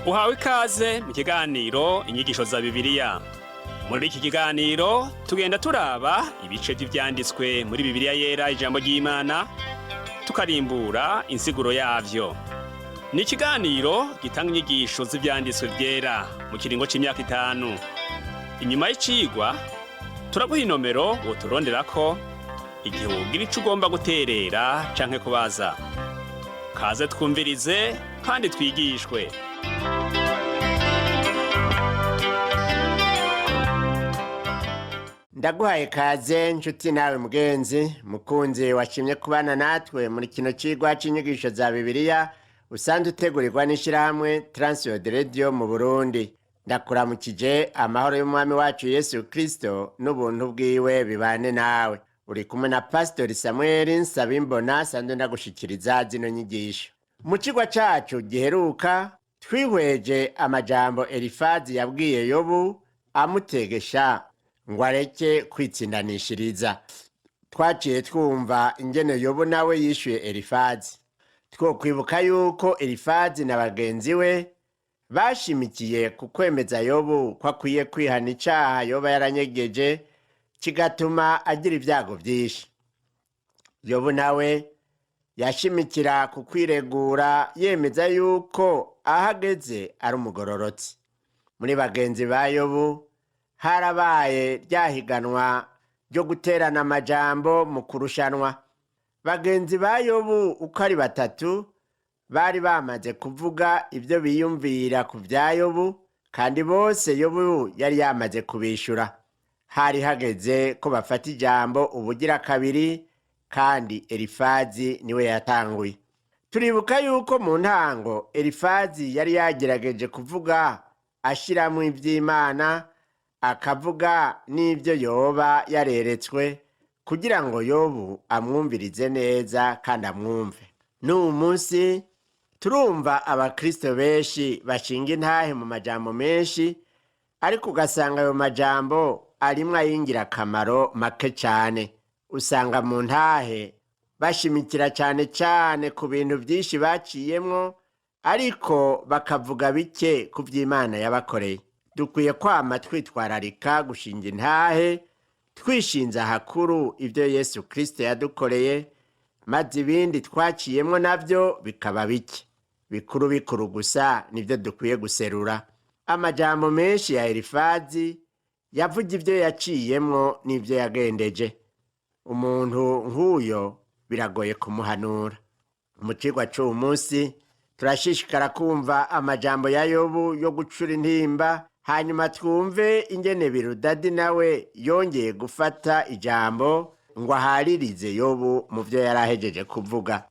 Uhawe ikaze mu kiganiro Inyigisho za Bibiliya. Muri iki kiganiro tugenda turaba ibice vy'ivyanditswe muri Bibiliya Yera, ijambo ry'Imana, tukarimbura insiguro yavyo. Ni ikiganiro gitanga inyigisho z'ivyanditswe vyera mu kiringo c'imyaka 5. Inyuma y'icigwa turaguha inomero woturonderako igihe wogira ico ugomba guterera canke kubaza. Kaze twumvirize kandi twigishwe. Ndaguhaye kaze nshuti nawe mugenzi mukunzi washimye kubana natwe muri kino cigwa c'inyigisho za Bibiliya usanzwe utegurirwa n'ishirahamwe Transworld Radio mu Burundi. Ndakuramukije, amahoro y'Umwami wacu Yesu Kristo n'ubuntu bwiwe bibane nawe. Uri kumwe na Pastori Samuel Nsabimbona, sanzwe ndagushikiriza zino nyigisho. Mu cigwa cacu giheruka twihweje amajambo Elifazi yabwiye Yobu amutegesha ngo areke kwitsindanishiriza. Twaciye twumva ingene Yobu nawe yishuye Elifazi. Twokwibuka yuko Elifazi na bagenzi we bashimikiye ku kwemeza Yobu ko akwiye kwihana icaha yoba yaranyegeje kigatuma agira ibyago vyinshi. Yobu nawe yashimikira ku kwiregura yemeza yuko aho ageze ari umugororotsi. Muri bagenzi ba Yobu harabaye ryahiganwa ryo guterana amajambo mu kurushanwa. Bagenzi ba Yobu uko ari batatu bari bamaze kuvuga ibyo biyumvira ku bya Yobu, kandi bose Yobu yari yamaze kubishura. Hari hageze ko bafata ijambo ubugira kabiri, kandi Elifazi niwe yatanguye. Turibuka yuko mu ntango Elifazi yari yagerageje kuvuga ashyiramo iby'Imana, akavuga n'ibyo yoba yareretswe kugira ngo Yobu amwumvirize neza kandi amwumve. N'uwu munsi turumva abakristo benshi bashinga intahe mu majambo menshi, ariko ugasanga ayo majambo arimwo ay'ingirakamaro make cane. Usanga mu ntahe bashimikira cane cane ku bintu vyinshi baciyemwo, ariko bakavuga bike ku vy'Imana yabakoreye. Dukwiye kwama twitwararika gushinga intahe twishinze ahakuru ibyo Yesu Kristo yadukoreye, maze ibindi twaciyemwo navyo bikaba bike. Bikuru bikuru gusa nivyo dukwiye guserura. Amajambo menshi ya Elifazi yavuga ibyo yaciyemwo n'ibyo yagendeje. Umuntu nk'uyo biragoye kumuhanura. Mu cigwa c'uwu munsi turashishikara kumva amajambo ya Yobu yo gucura intimba, hanyuma twumve ingene Birudadi nawe yongeye gufata ijambo ngo aharirize Yobu mu vyo yari ahejeje kuvuga.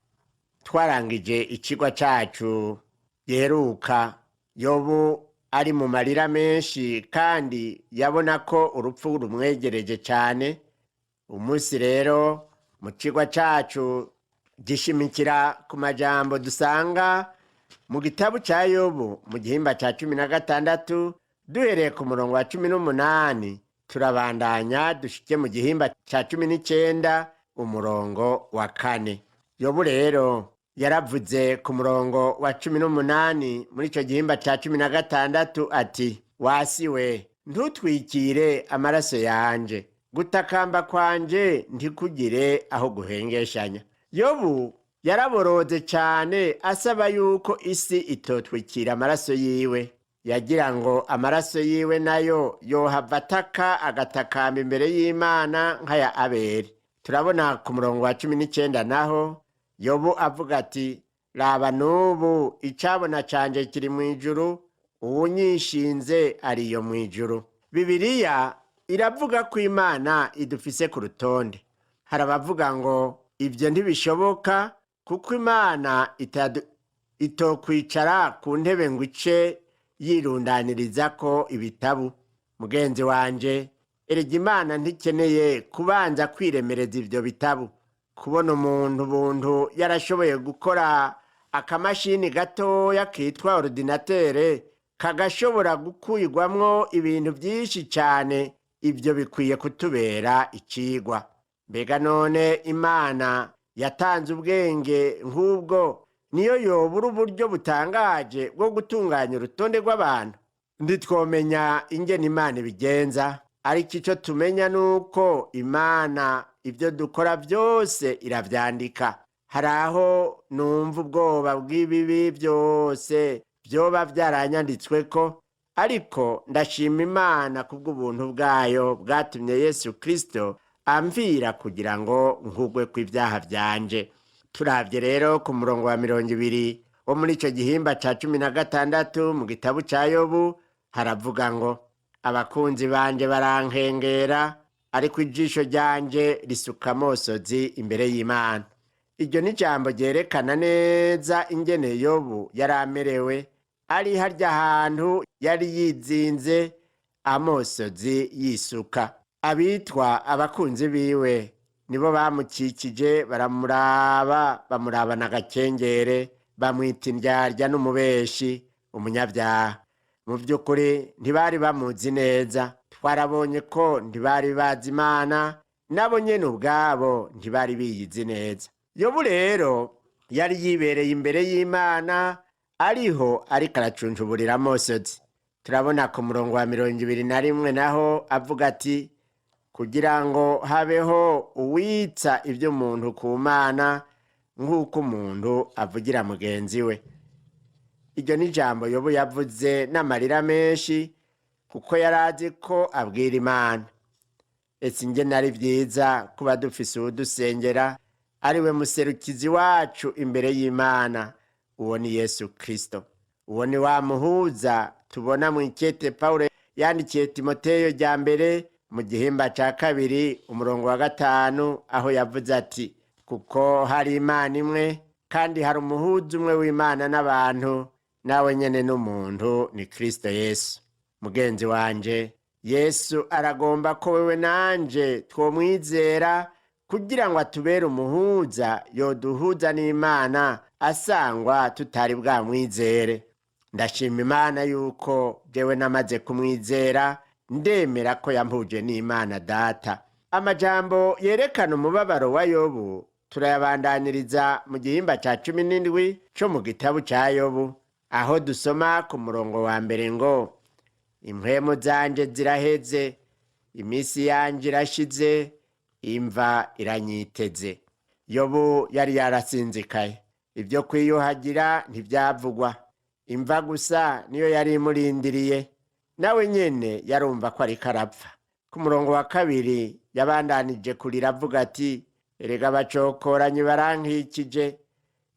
Twarangije icigwa cacu giheruka Yobu ari mu marira menshi, kandi yabona ko urupfu rumwegereje cane. Umunsi rero mu cigwa cacu gishimikira ku majambo dusanga mu gitabo ca Yobu mu gihimba ca 16, duhereye ku murongo wa 18, turabandanya dushike mu gihimba ca 19 umurongo wa 4. Yobu rero yaravuze ku murongo wa 18 muri ico gihimba ca 16 ati: "Wasiwe, ntutwikire amaraso yanje, gutakamba kwanje ntikugire aho guhengeshanya." Yobu yaraboroze cane asaba yuko isi itotwikira amaraso yiwe. Yagira ngo amaraso yiwe nayo yohava ataka agatakamba imbere y'Imana nk'aya Abeli. Turabona ku murongo wa 19 naho Yobu avuga ati: "Raba n'ubu icabona canje kiri mu ijuru, uwunyishinze ariyo mu ijuru." Bibiliya iravuga ko Imana idufise ku rutonde. Hari abavuga ngo ibyo ntibishoboka kuko Imana itokwicara ku ntebe ngo ice yirundaniriza ko ibitabu. Mugenzi wanje, erega Imana ntikeneye kubanza kwiremereza ivyo bitabu. Kubona umuntu buntu yarashoboye gukora akamashini gatoya kitwa orudinatere kagashobora gukwirwamwo ibintu byinshi cyane, ibyo bikwiye kutubera ikigwa. Mbega none Imana yatanze ubwenge nk'ubwo? Niyo yobura uburyo butangaje bwo gutunganya urutonde rw'abantu. Ntitwomenya ingene Imana ibigenza, ariko icyo tumenya ni uko Imana ibyo dukora byose iravyandika. Hari aho numva ubwoba bw'ibibi byose byoba byaranyanditsweko, ariko ndashima Imana kubw'ubuntu bwayo bwatumye Yesu Kristo amvira kugira ngo nkugwe kw'ibyaha vyanje. Turavye rero ku murongo wa 20 wo muri ico gihimba ca 16 mu gitabo ca Yobu, haravuga ngo: "Abakunzi banje barankengera, ariko ijisho ryanje risuka amosozi imbere y'Imana." Iryo ni ijambo ryerekana neza ingene Yobu yari amerewe ari harya hantu yari yizinze, amosozi yisuka. Abitwa abakunzi biwe nibo bamukikije, baramuraba, bamurabana agakengere, bamwita indyarya n'umubeshi, umunyabyaha. Mu by'ukuri ntibari bamuzi neza. Twarabonye ko ntibari bazi Imana, nabo nyene ubwabo ntibari biyizi neza. Yobu rero yari yibereye imbere y'Imana, ariho ariko aracunjuburira amosozi. Turabona ku murongo wa 21 naho avuga ati: "Kugira ngo habeho uwitsa iby'umuntu ku Mana nk'uko umuntu avugira mugenzi we." Iryo ni ijambo Yobu yavuze n'amarira menshi, kuko yari azi ko abwira Imana. Ese ingene ari byiza kuba dufise uwudusengera, ari we muserukizi wacu imbere y'Imana! Uwo ni Yesu Kristo. Uwo ni wa muhuza tubona mu ikete Pawulo yandikiye Timoteyo rya mbere, mu gihimba ca 2, umurongo wa 5, aho yavuze ati: "Kuko hari Imana imwe, kandi hari umuhuza umwe w'Imana n'abantu, nawe nyene n'umuntu, ni Kristo Yesu." Mugenzi wanje, Yesu aragomba ko wewe nanje twomwizera kugira ngo atubere umuhuza yoduhuza n'Imana, asangwa tutari bwamwizere. Ndashima Imana yuko jewe namaze kumwizera, ndemera ko yampuje n'Imana Data. Amajambo yerekana umubabaro wa Yobu turayabandaniriza mu gihimba ca 17 co mu gitabo ca Yobu, aho dusoma ku murongo wa 1 ngo: "Impwemu zanje ziraheze, iminsi yanje irashize, imva iranyiteze." Yobu yari yarasinzikaye, ibyo kwiyuhagira ntibyavugwa, imva gusa niyo yari imurindiriye. Nawe nyene yarumva ko ariko arapfa. Ku murongo wa 2 yabandanije kurira avuga ati: "Erega abacokoranyi barankikije,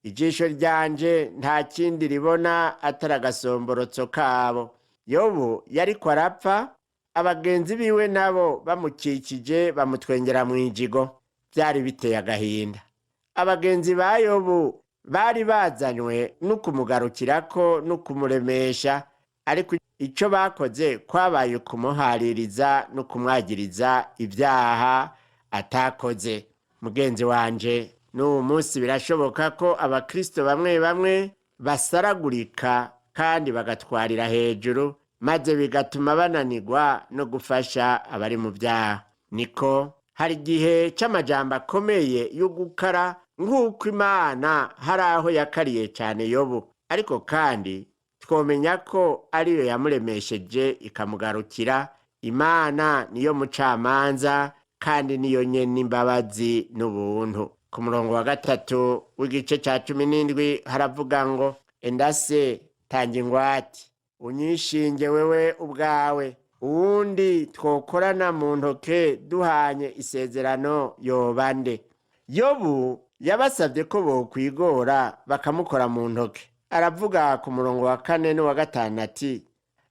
ijisho ryanje nta kindi ribona atari agasomborotso kabo." Yobu yariko arapfa, abagenzi biwe nabo bamukikije, bamutwengera mw'ijigo. Byari biteye agahinda. Abagenzi ba Yobu bari bazanywe no kumugarukirako no kumuremesha, ariko icyo bakoze kwabaye ukumuhaririza no kumwagiriza ibyaha atakoze. Mugenzi wanje, n'uwu munsi birashoboka ko abakristo bamwe bamwe basaragurika kandi bagatwarira hejuru, maze bigatuma bananirwa no gufasha abari mu byaha. Niko hari igihe c'amajambo akomeye yo gukara, nk'uko Imana hari aho yakariye cyane Yobu, ariko kandi twomenya ko ariyo yamuremesheje ikamugarukira. Imana niyo mucamanza, kandi niyo nyene imbabazi n'ubuntu. Ku murongo wa 3 w'igice ca 17 haravuga ngo: "Endase tanga ingwate, unyishinge wewe ubwawe. Uwundi twokorana mu ntoke duhanye isezerano yoba nde?" Yobu yabasabye ko bokwigora bakamukora mu ntoke. Aravuga ku murongo wa 4 n'uwa 5 ati: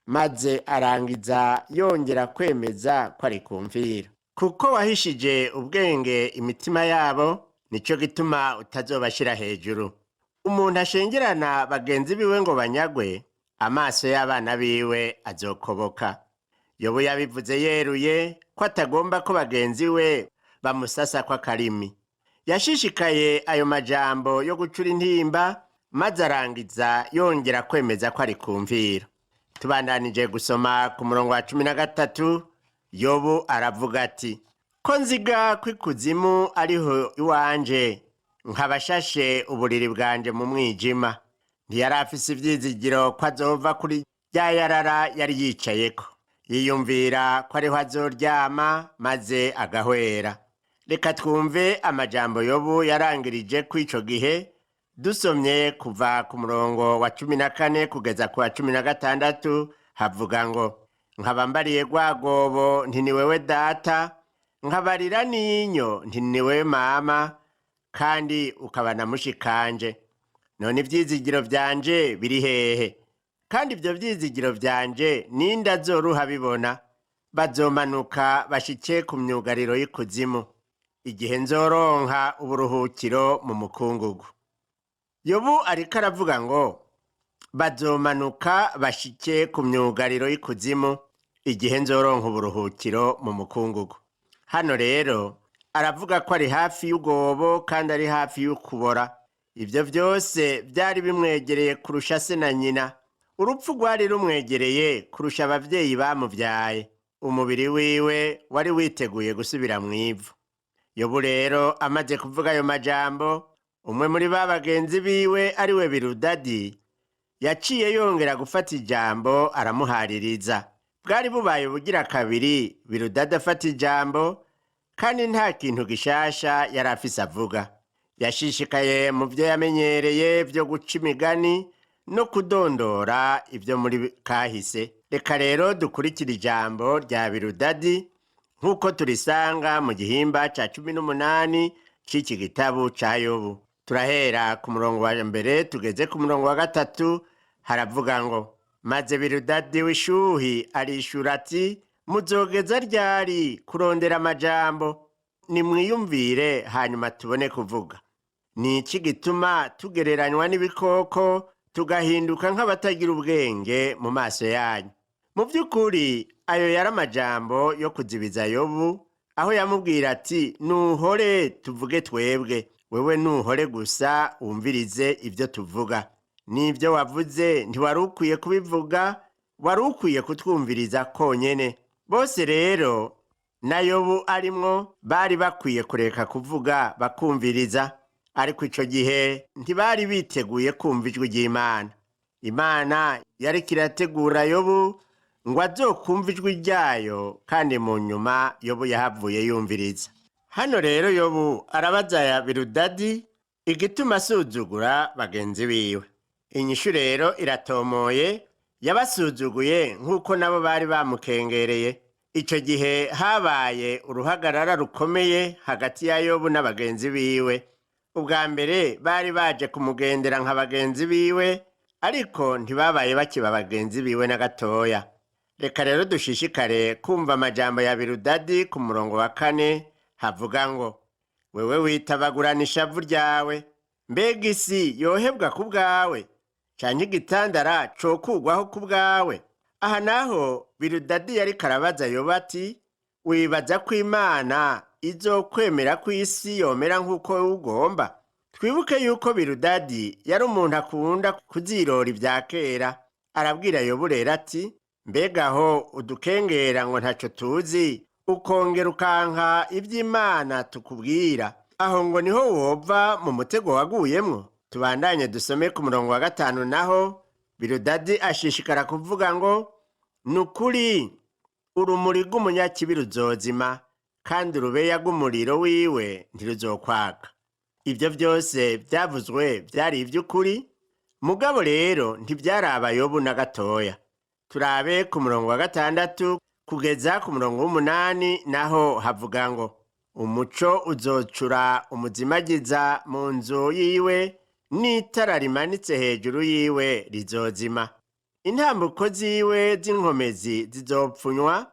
maze arangiza yongera kwemeza ko ari kumvira: "Kuko wahishije ubwenge imitima yabo, nico gituma utazobashira hejuru." Umuntu ashengerana bagenzi biwe ngo banyagwe, amaso y'abana biwe azokoboka. Yobu yabivuze yeruye ko atagomba ko bagenzi we bamusasa kw'akarimi. Yashishikaye ayo majambo yo gucura intimba, maze arangiza yongera kwemeza ko ari kumvira. Tubandanije gusoma ku murongo wa 13, Yobu aravuga ati: "Ko nziga ko ikuzimu ariho iwanje, Nkabashashe uburiri bwanje mu mwijima. Ntiyari afise ivyizigiro ko azova kuri rya yarara yari yicayeko. Yiyumvira ko ariho azoryama maze agahwera. Reka twumve amajambo Yobu yarangirije ko ico gihe, dusomye kuva ku murongo wa 14 kugeza ku wa 16, havuga ngo: "Nkaba mbariye rwagobo nti ni wewe data, nkabarira n'inyo nti ni wewe mama, kandi ukaba na mushikanje. None ivyizigiro vyanje biri hehe? Kandi ivyo vyizigiro vyanje ninde azoruha bibona? Bazomanuka bashike ku myugariro y'ikuzimu, igihe nzoronka uburuhukiro mu mukungugu." Yobu ariko aravuga ngo bazomanuka bashike ku myugariro y'ikuzimu, igihe nzoronka uburuhukiro mu mukungugu. Hano rero aravuga ko ari hafi y'ugobo kandi ari hafi y'ukubora. Ibyo byose byari bimwegereye kurusha se na nyina. Urupfu rwari rumwegereye kurusha abavyeyi bamuvyaye. Umubiri wiwe wari witeguye gusubira mu ivu. Yobu rero amaze kuvuga ayo majambo, umwe muri ba bagenzi biwe, ari we Birudadi, yaciye yongera gufata ijambo aramuhaririza. Bwari bubaye ubugira kabiri Birudadi afata ijambo, kandi nta kintu gishasha yari afise avuga. Yashishikaye mu byo yamenyereye byo guca imigani no kudondora ibyo muri kahise. Reka rero dukurikire ijambo rya Birudadi nk'uko turisanga mu gihimba ca 18 c'iki gitabo ca Yobu. Turahera ku murongo wa 1 tugeze ku murongo wa 3. Haravuga ngo: "Maze Birudadi w'Ishuhi arishura ati: Muzogeza ryari kurondera amajambo? Nimwiyumvire, hanyuma tubone kuvuga. Ni iki gituma tugereranywa n'ibikoko, tugahinduka nk'abatagira ubwenge mu maso yanyu?" Mu by'ukuri ayo yari amajambo yo kuzibiza Yobu, aho yamubwira ati: "Nuhore tuvuge twebwe, wewe nuhore gusa wumvirize ibyo tuvuga. N'ibyo wavuze ntiwari ukwiye kubivuga, wari ukwiye kutwumviriza konyene." Bose rero na Yobu arimwo bari bakwiye kureka kuvuga bakumviriza, ariko ico gihe ntibari biteguye kumva ijwi ry'Imana. Imana yariko irategura Yobu ngo azokumva ijwi ryayo, kandi mu nyuma Yobu yahavuye yumviriza. Hano rero Yobu arabaza ya Birudadi igituma asuzugura bagenzi biwe. Inyishu rero iratomoye: yabasuzuguye nk'uko nabo bari bamukengereye. Ico gihe habaye uruhagarara rukomeye hagati ya Yobu n'abagenzi biwe. Ubwa mbere bari baje kumugendera nka bagenzi biwe, ariko ntibabaye bakiba bagenzi biwe na gatoya. Reka rero dushishikare kumva amajambo ya Birudadi ku murongo wa 4, havuga ngo: "Wewe witabagurana ishavu ryawe, mbega isi yohebwa ku bwawe, canke igitandara cokugwaho ku bwawe?" Aha naho Birudadi yariko arabaza Yobu ati: "Wibaza ko Imana izokwemera ko isi yomera nk'uko wowe ugomba?" Twibuke yuko Birudadi yari umuntu akunda kuzirora ibya kera. Arabwira Yobu rero ati: "Mbega aho udukengera ngo ntaco tuzi, ukongera ukanka iby'Imana tukubwira, aho ngo niho wova mu mutego waguyemwo?" Tubandanye dusome ku murongo wa 5. Naho Birudadi ashishikara kuvuga ngo: "Ni ukuri urumuri rw'umunyakibi ruzozima, kandi urubeya rw'umuriro wiwe ntiruzokwaka." Ibyo byose byavuzwe byari iby'ukuri, mugabo rero ntibyaraba Yobu na gatoya. Turabe ku murongo wa 6 kugeza ku murongo w'8. Naho havuga ngo: "Umuco uzocura umuzimagiza mu nzu yiwe, n'itara rimanitse hejuru yiwe rizozima. Intambuko ziwe z'inkomezi zizopfunywa,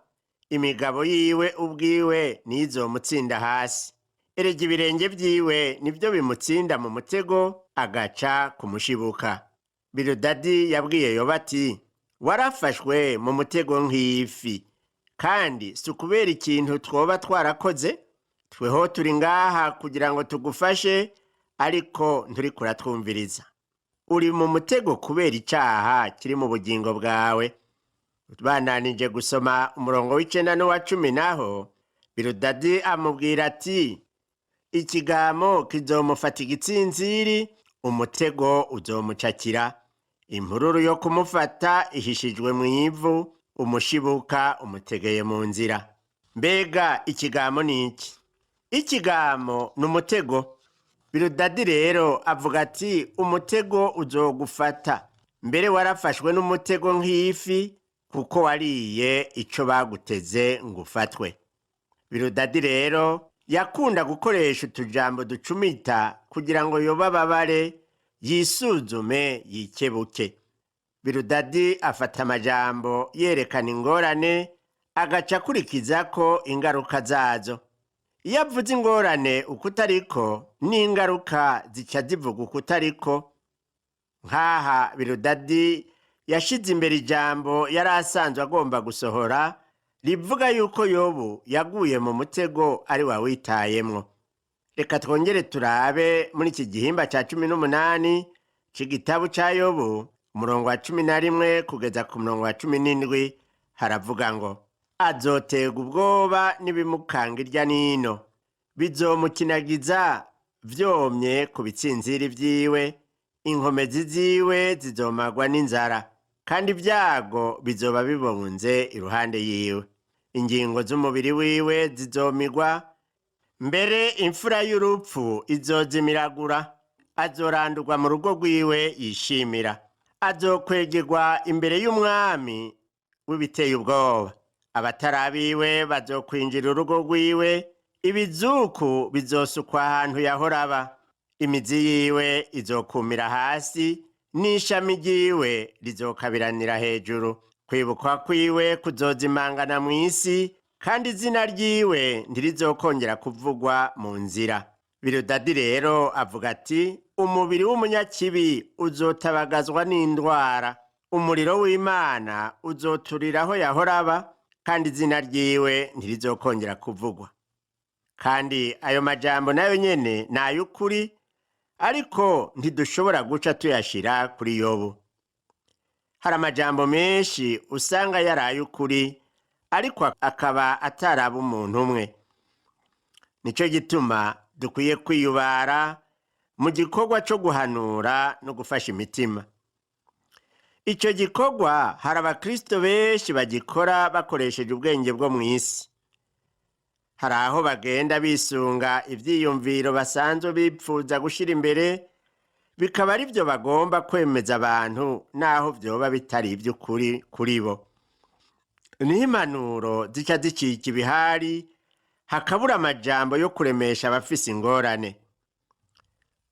imigabo yiwe ubwiwe nizomutsinda hasi. Erega ibirenge vyiwe nivyo bimutsinda mu mutego, agaca kumushibuka." Birudadi yabwiye Yoba ati: "Warafashwe mu mutego nk'ifi, kandi si ukubera ikintu twoba twarakoze. Tweho turi ngaha kugira ngo tugufashe, ariko nturiko uratwumviriza. Uri mu mutego kubera icaha kiri mu bugingo bwawe." Bananije gusoma umurongo w'9 n'uwa 10, naho Birudadi amubwira ati: Ikigamo kizomufata igitsinziri, umutego uzomucakira. Impururu yo kumufata ihishijwe mu ivu, umushibuka umutegeye mu nzira. Mbega ikigamo ni iki? Ikigamo ni umutego. Birudadi rero avuga ati: umutego uzogufata. Mbere warafashwe n'umutego nk'ifi, kuko wariye ico baguteze ngo ufatwe. Birudadi rero yakunda gukoresha utujambo ducumita kugira ngo yobe ababare, yisuzume, yikebuke. Birudadi afata amajambo yerekana ingorane, agaca akurikiza ko ingaruka zazo. Iyo avuze ingorane ukutariko, n'ingaruka zica zivuga ukutariko. Nk'aha Birudadi yashize imbere ijambo yari asanzwe agomba gusohora, rivuga yuko Yobu yaguye mu mutego ari wawitayemwo. Reka twongere turabe muri iki gihimba cya 18 c'igitabo ca Yobu, umurongo wa 11 kugeza ku murongo wa 17, haravuga ngo: azoterwa ubwoba n'ibimukanga irya nino, bizomukinagiza vyomye ku bitsinziri vyiwe, inkomezi ziwe zizomagwa n'inzara, kandi ibyago bizoba bibunze iruhande yiwe. Ingingo z'umubiri wiwe zizomigwa, mbere imfura y'urupfu izozimiragura. Azorandurwa mu rugo rwiwe yishimira, azokwegerwa imbere y'umwami w'ibiteye ubwoba. Abatari abiwe bazokwinjira urugo rwiwe, ibizuku bizosukwa ahantu yahora aba. Imizi yiwe izokumira hasi, n'ishami ryiwe rizokabiranira hejuru. Kwibukwa kwiwe kuzozimangana mu isi, kandi izina ryiwe ntirizokongera kuvugwa mu nzira. Birudadi rero avuga ati: umubiri w'umunyakibi uzotabagazwa n'indwara, umuriro w'Imana uzoturira aho yahora aba, kandi izina ryiwe ntirizokongera kuvugwa. Kandi ayo majambo nayo nyene ni ay'ukuri, ariko ntidushobora guca tuyashira kuri Yobu. Hari amajambo menshi usanga yari ay'ukuri, ariko akaba ataraba umuntu umwe. Nico gituma dukwiye kwiyubara mu gikorwa co guhanura no gufasha imitima. Ico gikorwa hari abakristo benshi bagikora bakoresheje ubwenge bwo mw'isi. Hari aho bagenda bisunga ivyiyumviro basanzwe bipfuza gushira imbere, bikaba ari byo bagomba kwemeza abantu, naho vyoba bitari ivy'ukuri kuri bo. Niho impanuro zica zicika ibihari, hakabura amajambo yo kuremesha abafise ingorane.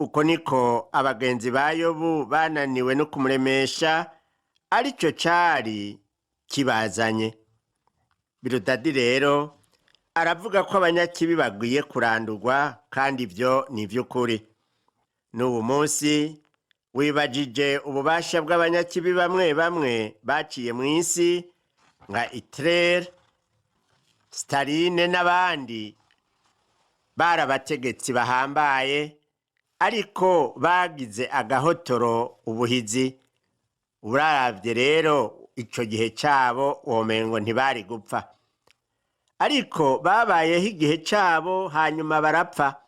Uko niko abagenzi ba Yobu bananiwe no kumuremesha, arico cari kibazanye. Birudadi rero aravuga ko abanyakibi bagwiye kurandurwa, kandi ivyo ni ivy'ukuri. N'ubu munsi wibajije ububasha bw'abanyakibi bamwe bamwe baciye mu isi nka Hitler, Staline n'abandi, bari abategetsi bahambaye, ariko bagize agahotoro ubuhizi. Uraravye rero ico gihe cabo, womengo ntibari gupfa, ariko babayeho igihe cabo hanyuma barapfa.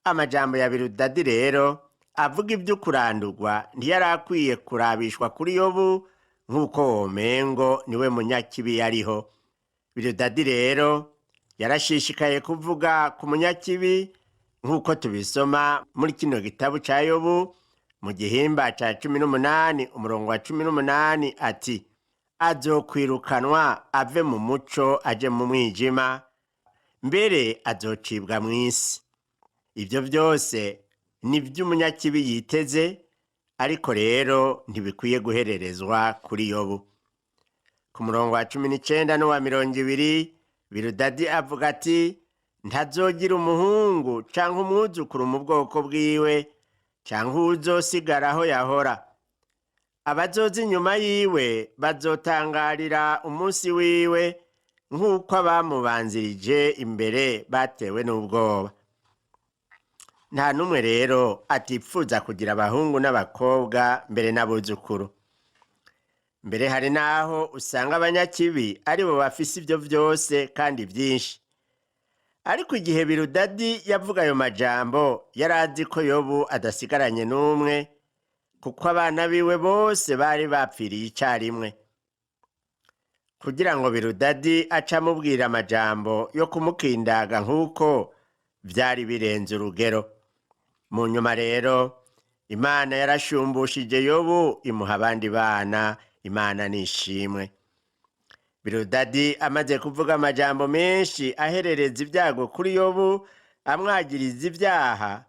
Amajambo ya Birudadi rero avuga ivy'ukurandurwa ntiyari akwiye kurabishwa kuri Yobu, nk'uko womengo niwe munyakibi yariho. Birudadi rero yarashishikaye kuvuga ku munyakibi, nk'uko tubisoma muri kino gitabo ca Yobu mu gihimba ca 18 umurongo wa 18, ati: azokwirukanwa ave mu muco aje mu mwijima, mbere azocibwa mu isi. Ibyo byose ni iby'umunyakibi yiteze, ariko rero ntibikwiye guhererezwa kuri Yobu. Ku murongo wa 19 n'uwa 20, Birudadi avuga ati: ntazogira umuhungu canke umwuzukuru mu bwoko bwiwe, canke uwuzosigara aho yahora. Abazoza inyuma yiwe bazotangarira umunsi wiwe, nk'uko abamubanzirije imbere batewe n'ubwoba. Nta n'umwe rero atipfuza kugira abahungu n'abakobwa, mbere n'abuzukuru. Mbere hari n'aho usanga abanyakibi aribo bafise ivyo vyose kandi vyinshi. Ariko igihe Birudadi yavuga ayo majambo, yari azi ko Yobu adasigaranye n'umwe, kuko abana biwe bose bari bapfiriye icarimwe. Kugira ngo Birudadi ace amubwira amajambo yo kumukindaga nk'uko vyari birenze urugero. Mu nyuma rero Imana yarashumbushije Yobu, imuha abandi bana. Imana nishimwe. Birudadi amaze kuvuga amajambo menshi aherereza ibyago kuri Yobu, amwagiriza ibyaha,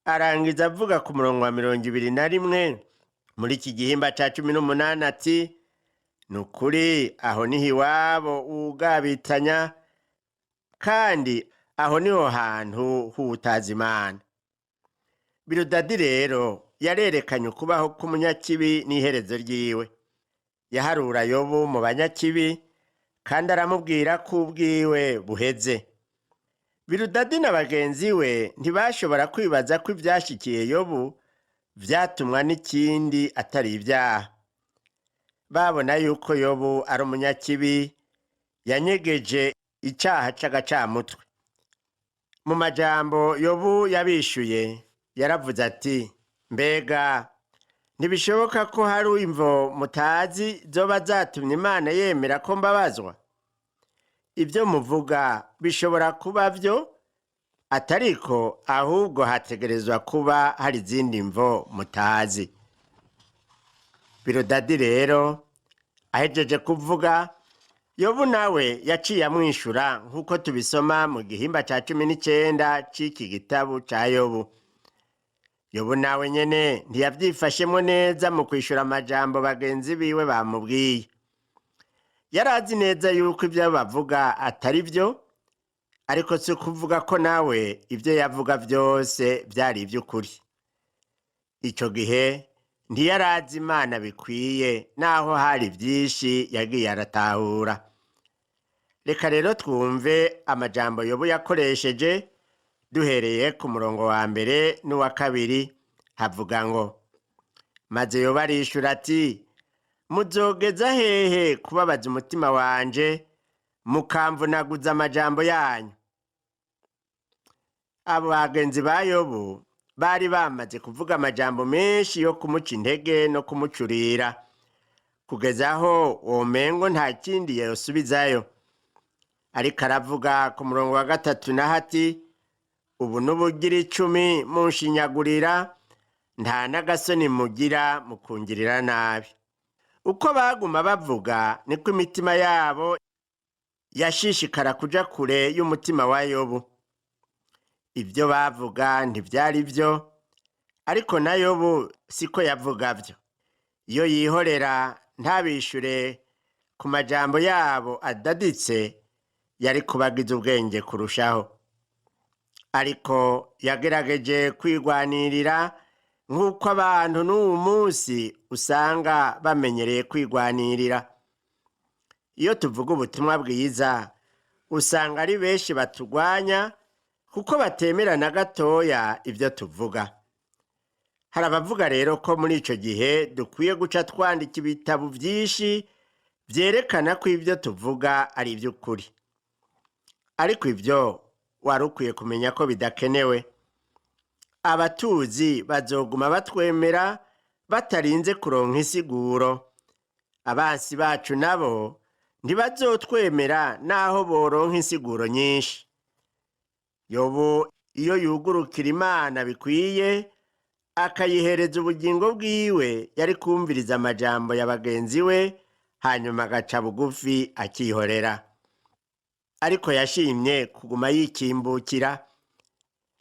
arangiza avuga ku murongo wa 21 muri iki gihimba ca 18 ati: "Ni ukuri aho niho iwabo wugabitanya, kandi aho niho hantu h'uwutazi Imana." Birudadi rero yarerekanye ukubaho k'umunyakibi n'iherezo ryiwe. Yaharura Yobu mu banyakibi, kandi aramubwira ko ubwiwe buheze. Birudadi na bagenzi we ntibashobora kwibaza ko ivyashikiye Yobu vyatumwa n'ikindi atari ibyaha. Babona yuko Yobu ari umunyakibi yanyegeje icaha c'agacamutwe. Mu majambo Yobu yabishuye, yaravuze ati: "Mbega ntibishoboka ko hari imvo mutazi zoba zatumye Imana yemera ko mbabazwa? Ibyo muvuga bishobora kuba byo, atariko ahubwo hategerezwa kuba hari izindi mvo mutazi." Birudadi rero ahejeje kuvuga, Yobu nawe yaciye amwishura nk'uko tubisoma mu gihimba ca 19 c'iki gitabo ca Yobu. Yobu nawe nyene ntiyavyifashemwo neza mu kwishura amajambo bagenzi biwe bamubwiye. Yari azi neza yuko ivyo bavuga atari vyo, ariko si ukuvuga ko nawe ivyo yavuga vyose vyari ivy'ukuri. Ico gihe ntiyari azi Imana bikwiye, naho hari vyinshi yagiye aratahura. Reka rero twumve amajambo Yobu yakoresheje, duhereye ku murongo wa mbere n'uwa kabiri. Havuga ngo: "Maze Yobu arishura ati: 'Muzogeza hehe kubabaza umutima wanje, mukamvunaguza amajambo yanyu?'" Abo bagenzi ba Yobu bari bamaze kuvuga amajambo menshi yo kumuca intege no kumucurira, kugeza aho womengo nta kindi yosubizayo. Ariko aravuga ku murongo wa gatatu naho ati: "Ubu n'ubugira 10 munshinyagurira, nta n'agasoni mugira mukungirira nabi." Uko baguma bavuga niko imitima yabo yashishikara kuja kure y'umutima wa Yobu. Ibyo bavuga ntivyari byo, ariko na Yobu siko yavuga vyo. Iyo yihorera ntabishure ku majambo yabo adaditse, yari kubagiza ubwenge kurushaho. Ariko yagerageje kwigwanirira nk'uko abantu n'uwu munsi usanga bamenyereye kwigwanirira. Iyo tuvuga ubutumwa bwiza, usanga ari benshi batugwanya kuko batemera na gatoya ibyo tuvuga. Hari abavuga rero ko muri ico gihe dukwiye guca twandika ibitabo vyinshi vyerekana ko ibyo tuvuga ari ivy'ukuri. Ariko ivyo wari ukwiye kumenya ko bidakenewe. Abatuzi bazoguma batwemera batarinze kuronka insiguro. Abansi bacu nabo ntibazotwemera naho boronka insiguro nyinshi. Yobu iyo yugurukira Imana bikwiye, akayihereza ubugingo bwiwe, yari kumviriza amajambo ya bagenzi we, hanyuma agaca bugufi akihorera. Ariko yashimye kuguma yikimbukira.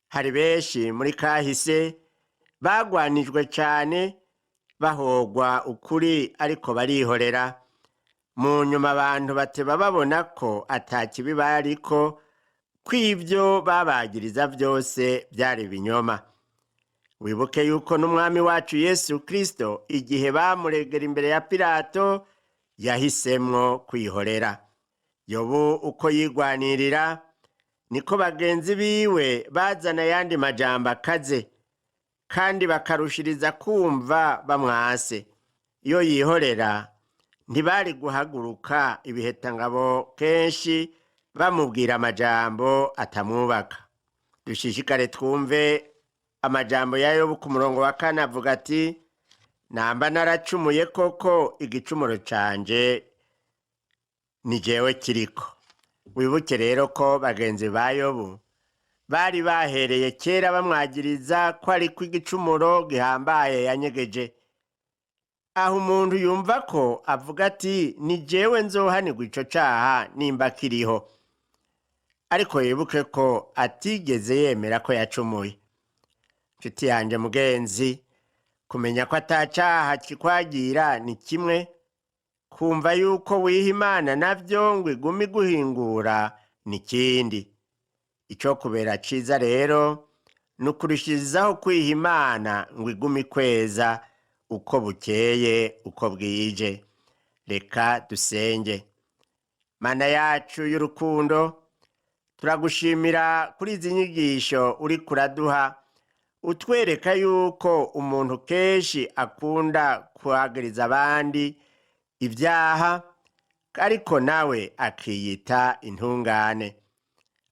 Hari benshi muri kahise bagwanijwe cane, bahogwa ukuri, ariko barihorera. Mu nyuma abantu bateba babona ko ata kibi bariko, ko ibyo babagiriza byose byari ibinyoma. Wibuke yuko n'Umwami wacu Yesu Kristo, igihe bamuregera imbere ya Pilato, yahisemwo kwihorera. Yobu uko yigwanirira niko bagenzi biwe bazana ayandi majambo akaze, kandi bakarushiriza kumva bamwase. Iyo yihorera, ntibari guhaguruka ibihetangabo kenshi. Bamubwira amajambo atamwubaka. Dushishikare twumve amajambo ya Yobu ku murongo wa 4 avuga ati: namba naracumuye koko, igicumuro canje ni jewe kiriko. Wibuke rero ko bagenzi ba Yobu bari bahereye kera bamwagiriza ko ariko igicumuro gihambaye yanyegeje. Aho umuntu yumva ko avuga ati: ni jewe nzohanirwa ico caha nimba kiriho. Ariko yibuke ko atigeze yemera ko yacumuye. Nshuti yanje mugenzi, kumenya ko atacaha kikwagira ni kimwe, kumva yuko wiha Imana navyo ngo igume iguhingura ni ikindi. Ico kubera ciza rero ni ukurushirizaho kwiha Imana ngo igume ikweza uko bukeye uko bwije. Reka dusenge. Mana yacu y'urukundo, turagushimira kuri izi nyigisho uriko uraduha, utwereka yuko umuntu kenshi akunda kuhagiriza abandi ibyaha, ariko nawe akiyita intungane.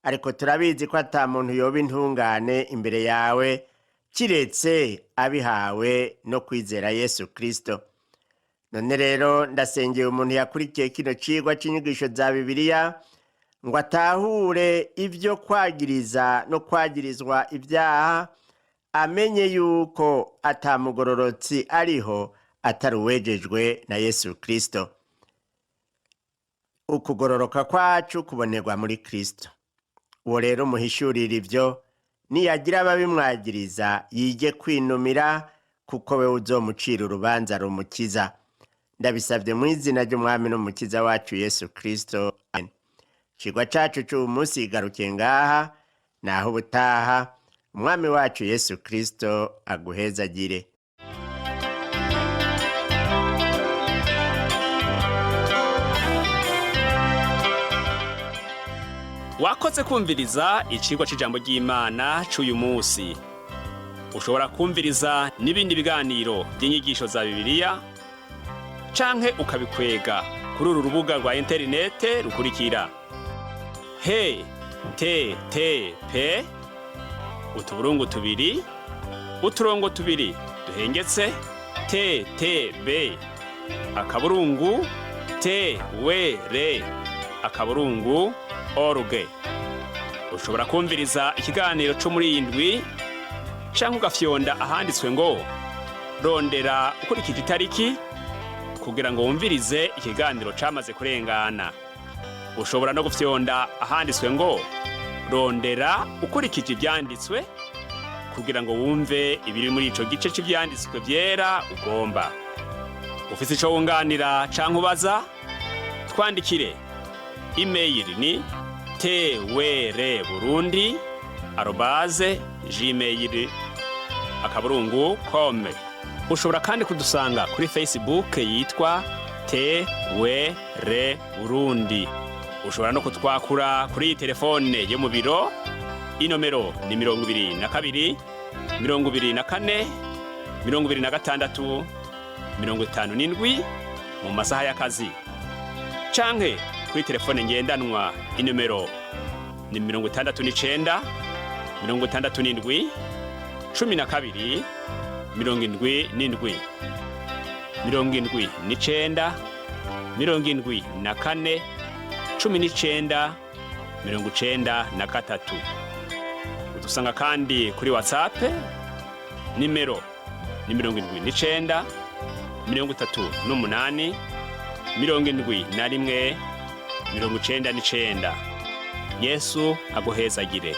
Ariko turabizi ko ata muntu yoba intungane imbere yawe kiretse abihawe no kwizera Yesu Kristo. None rero ndasengeye umuntu yakurikiye kino cigwa c'inyigisho za Bibiliya ngo atahure ibyo kwagiriza no kwagirizwa ibyaha, amenye yuko atamugororotsi ariho atari uwejejwe na Yesu Kristo. Ukugororoka kwacu kubonerwa muri Kristo. Uwo rero muhishurira ibyo, niyagira ababimwagiriza yige kwinumira, kuko we uzomucira urubanza rumukiza. Ndabisabye mu izina ry'Umwami n'Umukiza wacu Yesu Kristo. Amen. Icigwa cacu c'uyu munsi igarukiye ngaha, naho ubutaha. Umwami wacu Yesu Kristo aguhezagire. Wakoze kumviriza icigwa c'ijambo ry'Imana c'uyu munsi. Ushobora kumviriza n'ibindi biganiro by'inyigisho za Bibiliya canke ukabikwega kuri uru rubuga rwa interinete rukurikira: he te te pe utuburungu tubiri uturongo tubiri duhengetse te te be akaburungu te we re akaburungu org. Ushobora kumviriza ikiganiro co muri iyi ndwi canke ugafyonda ahanditswe ngo rondera ukurikije itariki kugira ngo wumvirize ikiganiro camaze kurengana. Ushobora no gufyonda ahanditswe ngo rondera ukurikije ivyanditswe kugira ngo wumve ibiri muri ico gice c'ivyanditswe vyera ugomba. Ufise ico wunganira canke ubaza, twandikire. Imeyili ni twr burundi@gmail.com. Ushobora kandi kudusanga kuri Facebook yitwa TWR Burundi. Ushobora no kutwakura kuri iyi telefone yo mu biro, inomero ni 22 24 26 57 mu masaha y'akazi, canke kuri telefone ngendanwa, inomero ni 69 67 12 77, 79 74 19 93. Udusanga kandi kuri WhatsApp, nimero ni 79 38 71 99. Yesu aguhezagire.